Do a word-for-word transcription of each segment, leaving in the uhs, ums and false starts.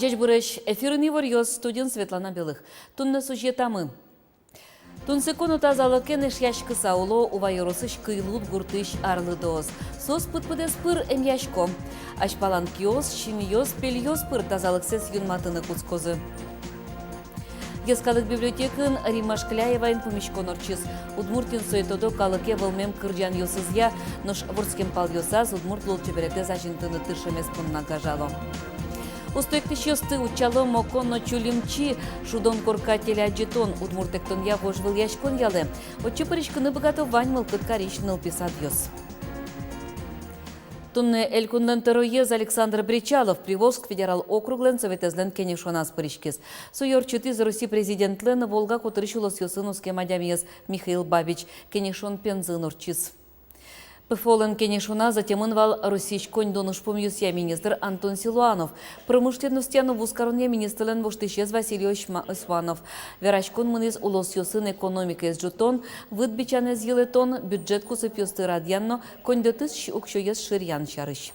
Ӟечбуресь! Эфирын иворъёс, студиын Светлана Белых. Туннэ сюжетамы. Тунсыко но тазалыкен эшъяськыса уло Ува ёросысь Кыйлуд гуртысь арлыдоос. Соос пыдпыдэс пыр эмъясько. Азьпалан киос, синъёс, пельёс пыр тазалыксэс юнматыны кутскозы. Йӧскалык библиотекаын Римма Шкляеваен пумиськон ортчиз. Удмуртиын сое тодо калыке вӧлмем кырӟанъёсызъя, нош вордскем палъёсаз удмурт лулчеберетэз азинтыны тыршемез понна гажало. Устоэктӥсьёсты утчало «Мокон но Чулимчи» шудон корка телеадӟытон. Удмурт эктонъя вожвылъяськон ялэ. Отчы пыриськыны быгато вань мылкыд карись нылпи садъёс. Туннэ Элькунлэн тӧроез Александр Бречалов Приволжск федерал округлэн Советэзлэн кенешоназ пыриськиз. Сое ортчытӥз Россия Президентлэн Волга котырысь улосъёсын оскем адямиез Михаил Бабич. Кенешон пензын ортчиз. ПФО-лэн кенешоназ ӧтемын вал Россиысь коньдон ужпумъёсъя министр Антон Силуанов. Промышленностья но вузкаронъя министрлэн воштӥсез Василий Осьма-, Османов. Вераськон мынӥз улосъёсын экономикаез ӝутон, выт бичанэз йылэтон, бюджет кусыпъёсты радъян но коньдэтысь уксёез шыръян сярысь.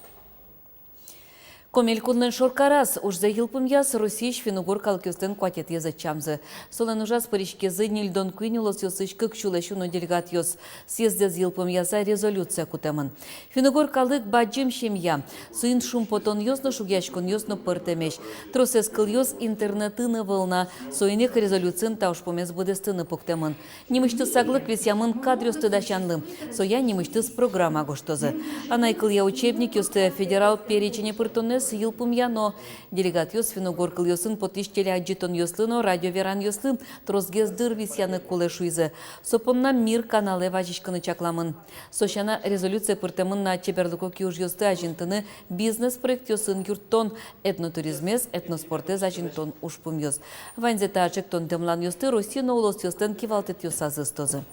Коми элькунлэн шоркараз ужзэ йылпумъяз Россиысь финн-угор калыкъёслэн куатетӥез ӧтчамзы. Солэн ужаз пыриськизы ньыльдон куинь улосъёсысь кык сюлэсь уно делегатъёс. Съездэз йылпумъяса резолюция кутэмын. Финн-угор калык бадӟым семья. Соин шумпотонъёс но, шугъяськонъёс но пӧртэмесь. Тросэз кылъёс интернетын ӧвӧл на. Соин ик резолюциын та ужпумез быдэстыны пуктэмын. Нимысьтыз саклык висъямын кадръёсты дасянлы. Соя нимысьтыз программа гожтозы. Анай кылъя учебникъёсты федерал перечене пыртонэз йылпумъяно. Делегатъёс финн-угор кылъёсын потӥсь телеадӟытонъёслы но радиоверанъёслы тросгес дыр висъяны кулэ шуизы. Со понна «Мир» каналэ вазиськыны чакламын. Со сяна, резолюцие пыртэмын на чеберлыко киужъёсты азинтыны, бизнес-проектъёсын юрттон, этнотуризмез, этноспортэз азинтон ужпумъёс. Ваньзэ та ӵектон-дэмланъёсты Россия но улосъёслэн кивалтэтъёсазы ыстозы.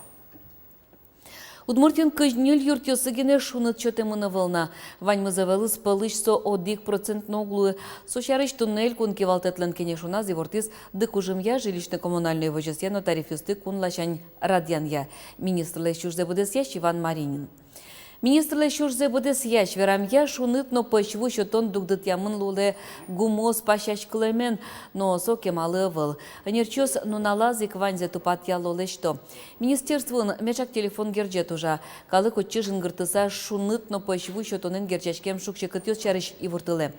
Удмуртиын кызь ньыль юртъёсы гинэ шуныт сётэмын ӧвӧл на. Ваньмыз ӧвӧлыз пӧлысь со одӥг процент но уг луы. Со сярысь туннэ Элькун кивалтэтлэн кенешоназ ивортӥз дыкужымъя, жилищно-коммунальной возёсъя но тарифъёсты кун ласянь радъянъя министрлэсь ужзэ быдэсъясь Иван Маринин. Министрлэсь ужзэ быдэсъясь верамъя, шуныт но пӧсь ву сётон дугдытъямын луылэ гумыос пасяськылэмен, но со кемалы ӧвӧл. Ӧнерчиос нуналаз ик ваньзэ тупатъяло, лэсьто. Министерствоын меӵак телефон герӟет ужа. Калык отчы жингыртыса шуныт но пӧсь ву сётонэн герӟаськем шуг-секытъёс сярысь ивортылэ.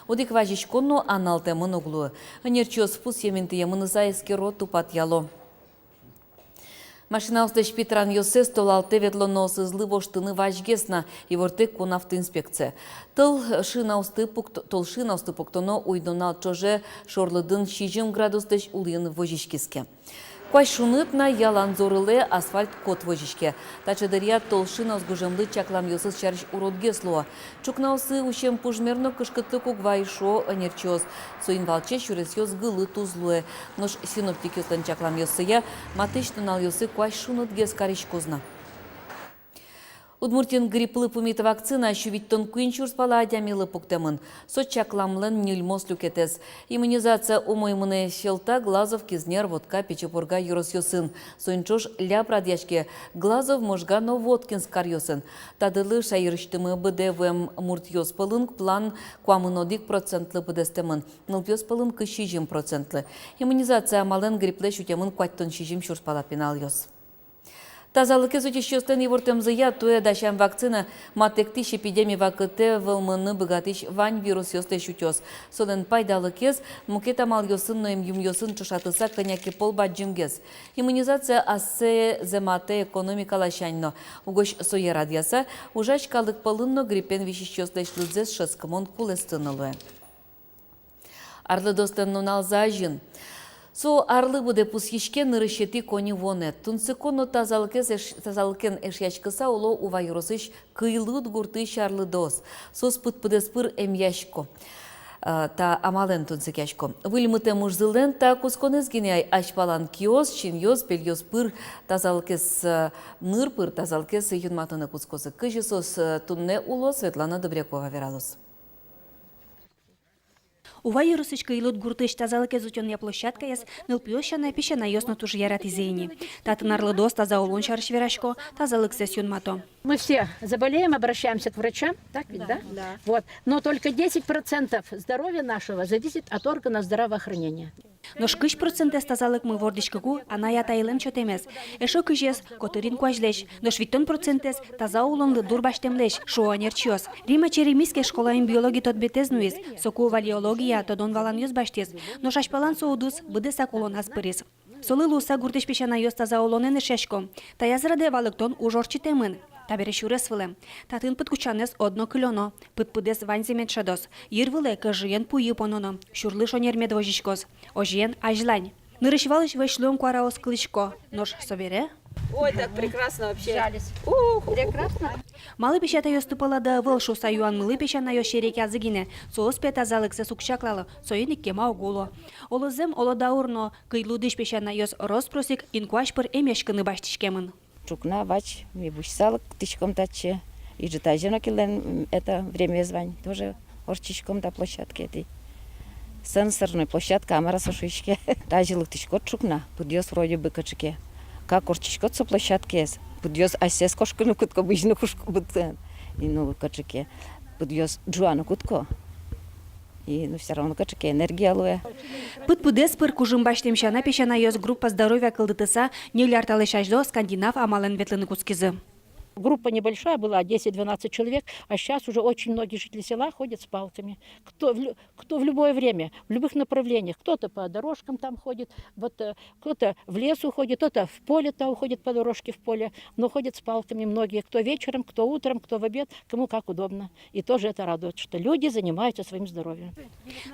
Одӥг вазиськон но аналтэмын уг луы. Ӧнерчиос пусъем интыемыныза эскеро, тупатъяло. Машинаослэсь питранъёссэс толалтэ ветлоноосызлы воштыны вазьгес на, ивортэ кун автоинспекция. Тол шинаосты пукт-, тол шинаосты пуктоно уй-нунал ӵоже шорлыдын сизьым градуслэсь улӥын возиськиз ке. Куазь шуныт на, ялан зорылэ, асфальт кот возиське. Таӵе дыръя тол шинаос гужемлы чакламъёсыз сярысь уродгес луо. Ӵукнаосы усем пужмер но кышкытлык уг вай, шуо ӧнерчиос. Соин валче сюресъёс гылыт уз луэ. Нош синоптикъёслэн чакламъёссыя, матысь нуналъёсы куазь шунытгес кариськоз на. Удмуртиын грипплы пумит вакцина сю витьтон куинь сюрс пала адямилы пуктэмын. Со чакламлэн ньыльмос люкетэз. Иммунизация умой мынэ сьӧлта Глазов, Кизнер, Вотка, Пичи Пурга ёросъёсын. Соин ӵош ляб радъяське Глазов, Можга но Воткинск каръёсын. Та дырлы шаерысьтымы быдэ вуэм муртъёс пӧлын план куамын одӥг процентлы быдэстэмын, нылпиос пӧлын кызь сизьым процентлы. Иммунизация амалэн грипплэсь утемын куатьтон сизьым сюрс пала пиналъёс. Тазалыкез утисьёслэн ивортэмзыя, туэ дасям вакцина матэктӥсь эпидеми вакытэ вӧлмыны быгатӥсь вань вирусъёслэсь утёз. Солэн пайдалыкез мукет амалъёсын но эмъюмъёсын ӵошатыса кӧня ке пол бадӟымгес. Иммунизация ассэ зэматэ экономика ласянь но. Угось сое радъяса, ужась калык пӧлын но гриппен висисьёслэсь лыдзэс шӧдскымон кулэстыны луэ. Арлыдослэн нуналзы азьын. Со арлы быдэ пусйиське нырысетӥ коньывуонэ. Тунсыко но тазалыкез эш-, тазалыкен эшъяськыса уло Ува ёросысь Кыйлуд гуртысь арлыдоос. Соос пыдпыдэс пыр эмъясько. Э, та амалэн тунсыкъясько. Выль мытэм ужзылэн та кутсконэз гинэ ай: азьпалан киос, синъёс, пельёс пыр тазалыкез, э, ныр пыр тазалыкез юнматыны кутскозы. Кызьы соос, э, туннэ уло, Светлана Добрякова вералоз. Ува ёросысь Кыйлуд гуртысь тазалыкез утёнъя площадкаез нылпиос сяна песянайёс но туж яратӥзы ини. Татын арлыдоос таза улон сярысь верасько, тазалыксэс юнмато. Мы все заболеем, обращаемся к врачам, так ведь, да? Да. Вот. Но только десять процентов здоровья нашего зависит от органов здравоохранения. Нош кызь процентэз тазалыкмы вордӥськыку анай-атайлэн сётэмез. Эшшо кызез котыр инкуазьлэсь, нош витьтон процентэз таза улонлы дур басьтэмлэсь, шуо ӧнерчиос. Римма черемис ке школаын биологи тодметэз нуиз, соку валеология тодон-валанъёс басьтӥз, нош азьпалан со удыс быдэсак улоназ пыриз. Солы луыса гуртысь песянайёс таза улонэн эшъясько. Таяз радэ валэктон уж ортчытэмын. Табере сюрес вылэм. Татын пыдкутчанэз одно кылёно. Пыдпыдэз ваньзэ мед шӧдоз. Йыр вылэ кӧжыен пуйы пононо. Сюрлы шонер мед возиськоз. Озьыен, азьлань. Нырысь-валысь вӧсь луэм куараос кылӥсько. Нош собере? Ой, так прекрасно вообще. Жались. Ух, ух, ух. Прекрасно. Малы песятайёсты пӧлады ӧвӧл шуыса юанмылы песянайёс серекъязы гинэ. Соос пе тазалыксэс уг чаклало, соин ик кема уг уло. Оло зэм, оло даур, но Кыйлудысь песянайёс рос-прос ик инкуазь пыр эмъяськыны басьтӥськемын. Ӵукна вач ми вузьса лыктӥськом татчы. Ӝытазе но кинлэн, м, это, времаез вань, тоже ортчиськом та площадкаетӥ. Сенсорной площадка, а мар-а со шуиське. Тазьы лыктӥськод ӵукна, пыдъёс вроде бы кыӵе ке. Как ортчиськод со площадкаез, пыдъёс асьсэос кошкыны кутско, бызьыны кутско, быдтэн. И ну кыӵе ке. Пыдъёс ӝуаны кутско. И, ну, всё равно кыӵе ке энергия луэ. Пыдпыдэз пыр кужым басьтэм сяна, песянайёс группа здоровья кылдытыса, ньыль ар талэсь азьло скандинав амалэн ветлыны кутскизы. Группа небольшая была, десять-двенадцать человек, а сейчас уже очень многие жители села ходят с палками. Кто в лю-, кто в любое время, в любых направлениях. Кто-то по дорожкам там ходит, вот, э, кто-то в лес уходит, кто-то в поле, там уходит по дорожке в поле, но ходят с палками многие, кто вечером, кто утром, кто в обед, кому как удобно. И тоже это радует, что люди занимаются своим здоровьем.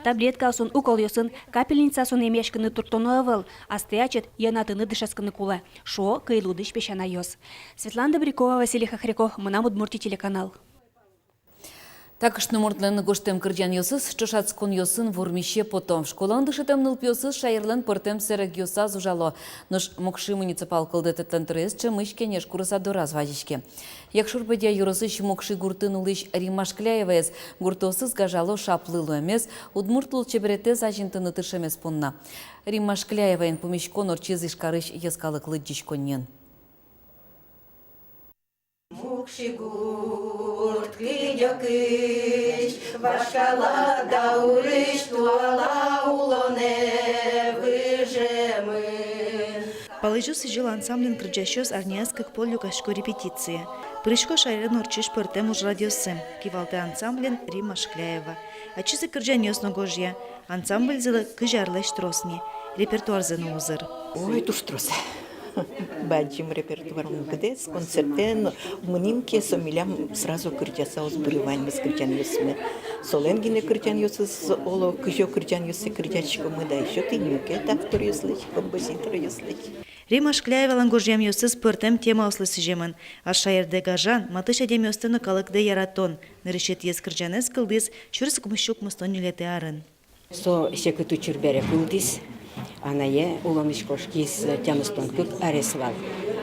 Таблеткаосын, уколъёсын, капельницаосын эмъяськыны турттоно ӧвӧл, астэ ачид йӧнатыны дышетскыны кулэ, шуо Кыйлудысь песянайёс. Светлана Добрякова, Василий Хохряков, «Мынам Удмуртие» телеканал. Та кышномуртлэн гожтэм кырӟанъёсыз ӵошатсконъёсын вормисе пото. Школаын дышетэм нылпиосыз шаерлэн пӧртэм сэрегъёсаз ужало. Нош Мукши муниципал кылдытэтлэн тӧроез ӵемысь кенеш курыса дораз вазиське. Якшур-Бӧдья ёросысь Мукши гуртын улӥсь Римма Шкляеваез гуртоосыз гажало шаплы луэмез, удмурт лулчеберетэз азинтыны тыршемез понна. Римма Шкляеваен пумиськон ортчиз Ижкарысь йӧскалык лыдӟиськонниын. Мукши гурт кыдёкысь, вашкала даурысь туала улонэ выжемын. «Палэзё сӥзьыл» ансамблен кырӟасьёс арняяз кык пол люкасько репетицие. Пырисько шаерын ортчись пӧртэм ужрадъёсы. Кивалтэ ансамблен Римма Шкляева. Ачиз ик кырӟанъёс но гожъя. Ансамбльзылы кызь арлэсь трос ни. Репертуарзы но узыр. Ой, туж трос. Бадӟым репертуар мукетыз, концертэн мынӥм ке, со милям сразу кырӟаса уз быры ваньмыз кырӟанъёсмы. Солэн гинэ кырӟанъёсыз оло, кызьы кырӟанъёссэ кырӟаськомы да, ещё тӥни мукет авторъёслэсь, композиторъёслэсь. Римма Шкляевалэн гожъямъёсыз пӧртэм темаослы сӥземын. Ар шаердэ гажан, матысь адямиосты но калыкдэ яратон. Нырысетӥез кырӟанэз кылдӥз сюрс укмыссю укмыстон ньылетӥ арын. Со секыт учыр бере кылдӥз. Анае улонысь кошкиз тямыстон кык арес вал.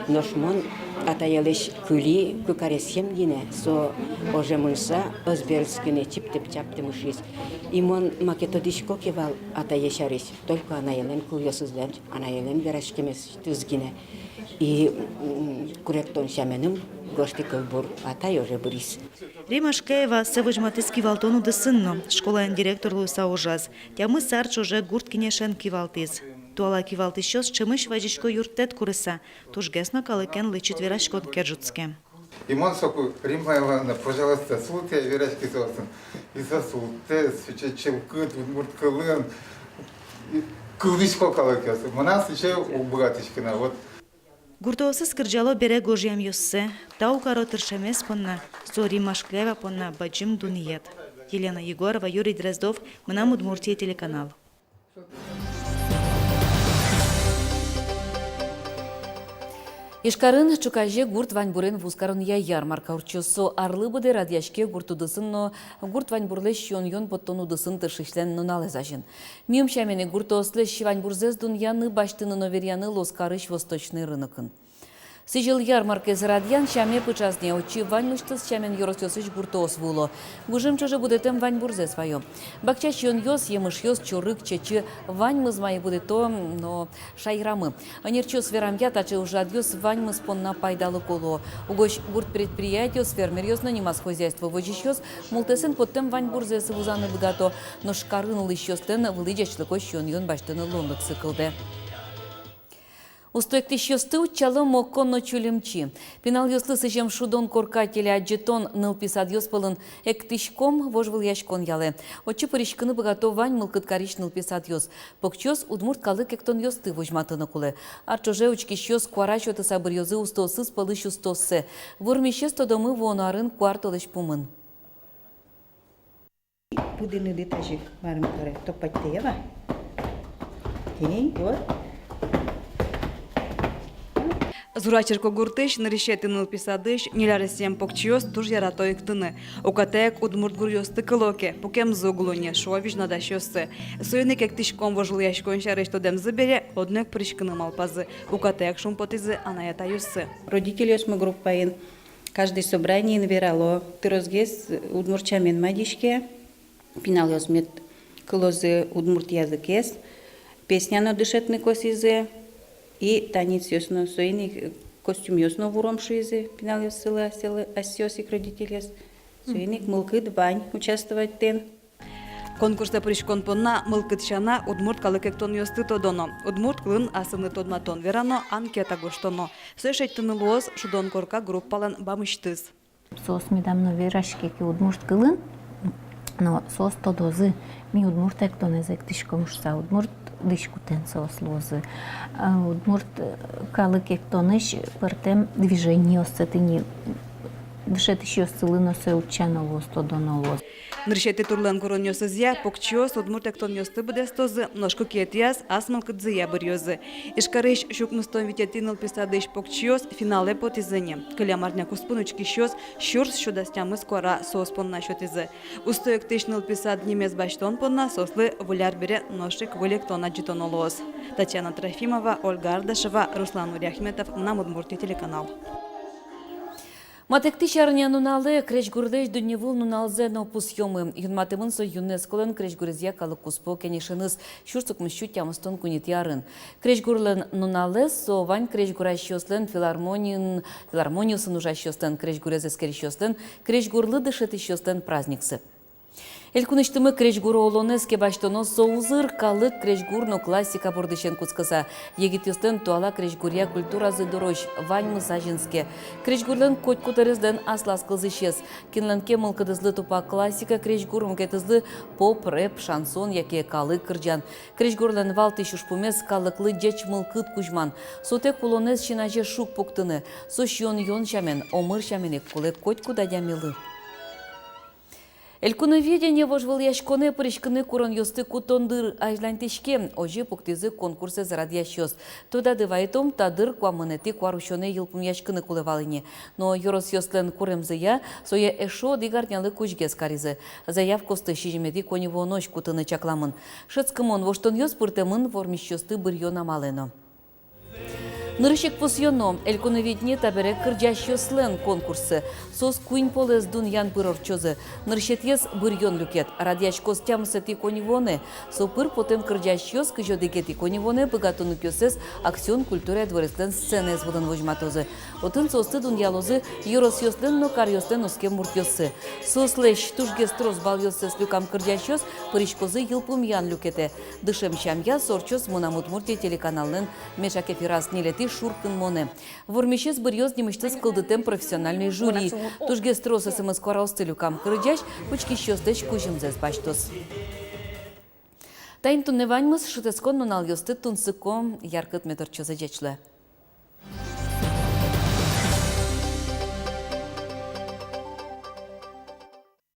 Нош мон атаелэсь кыли кык аресъем гинэ, со оже мынса ӧз берытскы ни, чиптэ-чаптэ мышиз. И мон маке тодӥсько ке вал атае сярысь, только анаелэн кылъёсызлэн, анаелэн вераськемезтыз гинэ. И, м, куректон сяменым гожтӥ кылбур, атай оже быриз. Римма Шкляева ассэ возьматӥз кивалтон удысын но. Школаын директор луыса ужаз. Тямыс ар ӵоже гурт кенешен кивалтӥз. Туала кивалтӥсьёс ӵемысь вазисько юрттэт курыса. Тужгес но калыкен лэчыт вераськон ке ӝутске. И мон соку: «Римма Ивановна, пожалуйста, султэ, вераськи соосын». И со султэ, сыӵе чылкыт удмурт кылын. И кылзӥсько калыкъёс. Мынам сыӵе уг быгатӥськы на, вот. Гуртоосыз кырӟало бере гожъямъёссэ, тау каро тыршемез понна. Со Римма Шкляева понна бадӟым дунъет. Елена Егорова, Юрий Дроздов, «Мынам Удмуртие» телеканал. Ижкарын ӵуказе гурт ваньбурен вузкаронъя ярмарка ортчоз. Со арлы быдэ радъяське гурт удысын но гурт ваньбурлэсь сиён-юон поттон удысын тыршисьлэн нуналэз азьын. Миым сямен ик, гуртоослэсь ваньбурзэс дунъяны, басьтыны но веръяны луоз карысь восточный рынокын. Сӥзьыл ярмаркаез радъян сяме пыӵаз ни, отчы ваньмысьтыз сямен ёросъёсысь гуртоос вуыло. Гужем ӵоже будэтэм ваньбурзэс вайо. Бакча сиёнъёс, емышъёс, чорыг, чечы — ваньмыз, мае будэто но шаерамы. Ӧнерчиос верамъя, таӵе ужрадъёс ваньмыз понна пайдалыко луо. Угось гурт предприятиос, фермеръёс но нимаз хозяйство возисьёс мултэсэн поттэм ваньбурзэс вузаны быгато, нош карын улӥсьёслэн вылӥ ӟечлыко сиён-юон басьтыны луонлыксы кылдэ. Усто эктӥсьёсты утчало «Мокко но Чулимчи». Пиналъёслы сӥзем шудон корка телеадӟытон нылпи садъёс пӧлын «Эктӥськом» вожвылъяськон ялэ. Отчы пыриськыны быгато вань мылкыд карись нылпи садъёс. Покчиос удмурт калык эктонъёсты возьматыны кулэ. Ар ӵоже учкисьёс куара сётыса быръёзы устоосыз пӧлысь устооссэ. Вормисез тодомы вуоно арын, куартолэзь пумын. Пыдыныды тазьы, марым каре, топать тае ва. Тень, вот. Зура черкогуртысь нырысетӥ нылпи садысь ньыль аресъем покчиос туж ярато эктыны. Укатаек удмурт гуръёсты кыло ке, пукемзы уг луы ни, шуо визьнодасьёссы. Соин ик «Эктӥськом» вожвылъяськон сярысь тодэмзы бере, одно ик пыриськыны малпазы. Укатаек шумпотӥзы анай-атайёссы. Родительёсмы группаен каждый собраниын верало, тросгес удмурт сямен мадиське, пиналъёс мед кылозы удмурт языкез, песня но дышетыны косӥзы, и танецъёс но, соин ик костюмъёс но вуром шуизы пиналъёссылы асьсэлы, асьсэос ик родительёс. Соин ик мылкыд вань участвоватьтэн. Конкурсэ пыриськон понна мылкыд сяна удмурт калык эктонъёсты тодоно, удмурт кылын асыны тодматон верано, анкета гожтоно. Сое шедьтыны луоз «Шудон корка» группалэн бамысьтыз. Соос медам но вераське ке удмурт кылын, но соос тодозы, ми удмурт эктонэз эктӥськом шуса, удмурт дӥськутэн соос луозы. А удмурт, э, калык эктонысь пӧртэм движениоссэ тӥни дышетӥсьёссылы но сое утчано луоз, тодоно луоз. Нырысетӥ турлэн куронъёсызъя покчиос удмурт эктонъёсты быдэстозы, нош кыкетӥяз ас мылкыдзыя быръёзы. Ижкарысь сю укмыстон витетӥ нылпи садысь покчиос финалэ потӥзы ни. Кылем арня куспын учкисьёс сюрс сю дас тямыс куара соос понна сётӥзы. «Усто эктӥсь нылпи сад» нимез басьтон понна соослы выль ар бере нош ик выль эктон адӟытоно луоз. Татьяна Трофимова, Ольга Ардашева, Руслан Нуриахметов, «Мынам Удмуртие» телеканал. Матэктӥсь арня нуналэ крезьгурлэсь дунневыл нуналзэ но пусъёмы. Юнматэмын со ЮНЕСКОлэн крезьгурезъя калык куспо кенешеныз сюрс укмыссю тямыстон куинетӥ арын. Крезьгурлэн нуналэз со вань крезьгурасьёслэн, филармониын, филармониосын ужасьёслэн, крезьгурез эскерисьёслэн, крезьгурлы дышетӥсьёслэн праздниксы. Элькунысьтымы крезьгуро улонэз ке басьтоно, со узыр калык крезьгур но классика бордысен кутскыса, егитъёслэн туала крезьгуръя культуразы дорозь ваньмыз азинске. Крезьгурлэн котькуд ӧрезлэн аслаз кылзӥсез. Кинлэн ке мылкыдызлы тупа классика крезьгур, мукетызлы поп, рэп, шансон яке калык кырӟан. Крезьгурлэн валтӥсь ужпумез — калыклы ӟеч мылкыд кузьман. Сотэк улонэз син азе шуг пуктыны. Со сиён-юон сямен, омыр сямен ик кулэ котькуд адямилы. «Элькуновидение» вожвылъяськонэ пыриськыны куронъёсты кутон дыр азьланьтӥське. Озьы пуктӥзы конкурсэз радъясьёс. Тодады вайытом, та дыр куамынэтӥ куарусёнэ йылпумъяськыны кулэ вал ини. Но ёросъёслэн куремзыя, сое эшшо одӥг арнялы кузьгес каризы. Заявкаосты сизьыметӥ коньывуонозь кутыны чакламын. Шӧдскымон-воштонъёс пыртэмын вормисьёсты быръён амалэ но. Нырысь ик пусъёно: «Элькуновидение» табере кырӟасьёслэн конкурссы. Соос куинь полэс дунъян пыр ортчозы. Нырысетӥез — быръён люкет. Радъяськоз тямысэтӥ коньывуонэ. Со пыр потэм кырӟасьёс кызь одӥгетӥ коньывуонэ быгатонлыкъёссэс «Аксион» культура дворецлэн сценаез вылын возьматозы. Отын соосты дунъялозы ёросъёслэн но каръёслэн оскем муртъёссы. Соослэсь тужгес трос баллъёссэс люкам кырӟасьёс пыриськозы йылпумъян люкетэ. Дышем сямъя со ортчоз «Мынам Удмуртие» телеканаллэн меӵак эфираз ньылетӥ шуркынмонэ. Вормисез быръёз нимысьтыз кылдытэм профессиональной жюри. Тужгес трос СМС-куараосты люкам кырӟась учкисьёслэсь кузьымзэс басьтоз. Таин туннэ ваньмыз. Шутэтскон нуналъёсты тунсыко, яркыт мед ортчозы. Ӟеч луэ.